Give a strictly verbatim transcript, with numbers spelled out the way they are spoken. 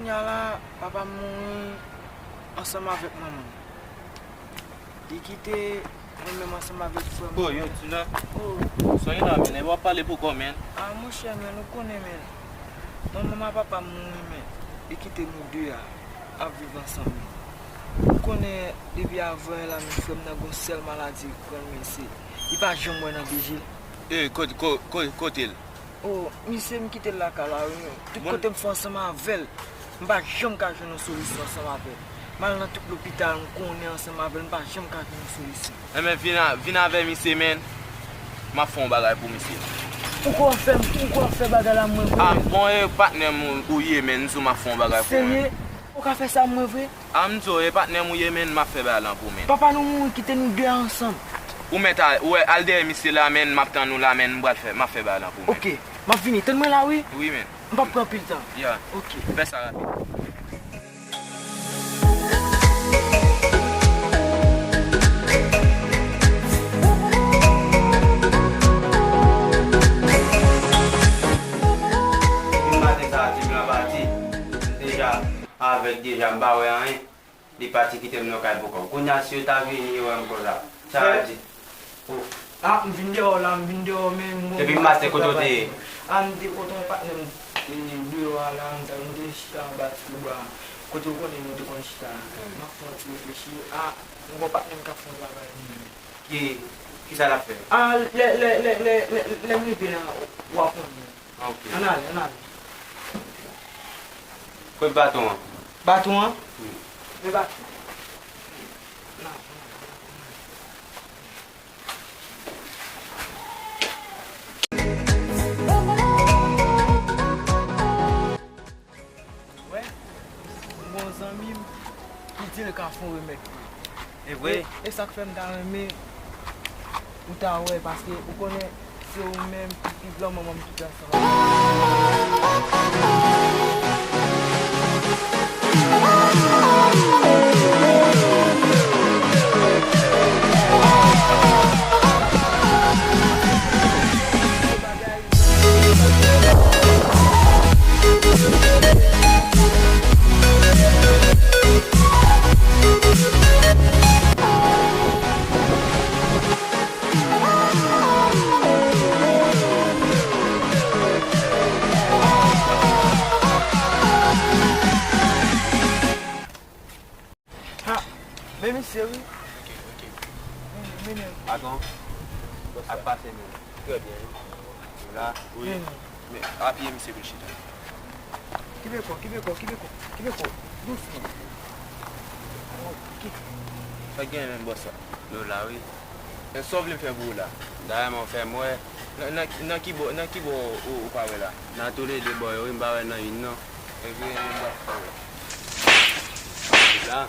Kounye a la, papa m mouri ansanm avèk manman m. Li kite mwen menm ansanm avèk frè m. Oh, yo, Tina. Oh. Sa gen la, men, w ap pale pou kò, men. Ah, monchè, men, ou konnen, men. Manman m ak papa m mouri, men. Li kite nou de a ap viv ansanm, men. Ou konnen, depi avan la, men, frè m nan gon sèl maladi li pran l, men se, li pa janm wè nan vijil. Eh, kote, ko-, ko-, kote l? Oh, misye, m kite l lakay la, wi, men. Tout kote m fè ansanm avè l, m pa janm ka jwenn yon solisyon ansanm avè l. M al nan tout lopital, m konnen ansanm avè l, m pa janm ka jwenn yon solisyon. Enben, vin a-, vin avè misye, men. M ap fè yon bagay pou misye. Ou kwè w ap fè, ou kwè w ap fè bagay la mwen vre? Ah, bon, e patnè m ou ye, men, m di w m ap fè yon bagay pou mwen. Serye? Ou ka fè sa mwen vre? Ah, m di w, e patnè m ou ye, men, m ap fè bagay lan pou men. Papa nou mouri, kite nou de a ansanm. Ou mèt al, ou wè, al dèyè misye la, men, m ap tann ou la, men, m pral fè, m ap fè bagay lan pou men. Ok, m ap vini, tann mwen la, wi. Wi, men. M p ap pran anpil tan. Ya. Ok. Fè sa rapid. Depi maten sa a, ti blan pati. M deja avèg deja, m pa wè anyen. Li pati kite m nan kay pou kò m. Kounye a, si yo ta vini, yo wè m konsa, sa y ap di? Oh. Ah, m vin deyò la, m vin deyò, men m... Depi maten, kote w te ye? Ah, m te kote yon patnè m, e, deyò a la, m te, m te chita anba ti pye bwa a. Kote w konnen nou te konn chita a. Hmm. M ap fè yon ti reflechi. Ah, m gon patnè m k ap fè yon travay pou mwen. Ki, kisa l ap fè? Ah, lè, lè, lè, lè, lè, lè m rive la, w a konnen. Ah, ok. Ann ale, ann ale. Kot baton an? Baton an? Wi. Men baton. Ann ale, ann ale, ann ale. Wè, m gon zanmi m ki di l ka fè yon remèd pou ou. E vre? E, e sa k fè m ta renmen ou ta wè, paske ou konnen se ou menm ki pi blan, manman m ki pi ansanm avè m. Ha! Men misye wi. Ok, ok. Mennen, mennen. Adan, ap pase men. Trè byen. La, wi. Mennen. Men, apiye misye pou l chita. Kenbe kò, kenbe kò, kenbe kò, kenbe kò. Dousman. Ok. Sa k genyen menm bòs la? Nou la, wi. E sa w vle m fè pou ou la? Dayè, men w fè m wè. Nan, nan, nan ki bò, nan ki bò ou, ou pa wè la? Nan toulede bò yo, wi, m pa wè nan youn, non. Epi, m pa wè. La.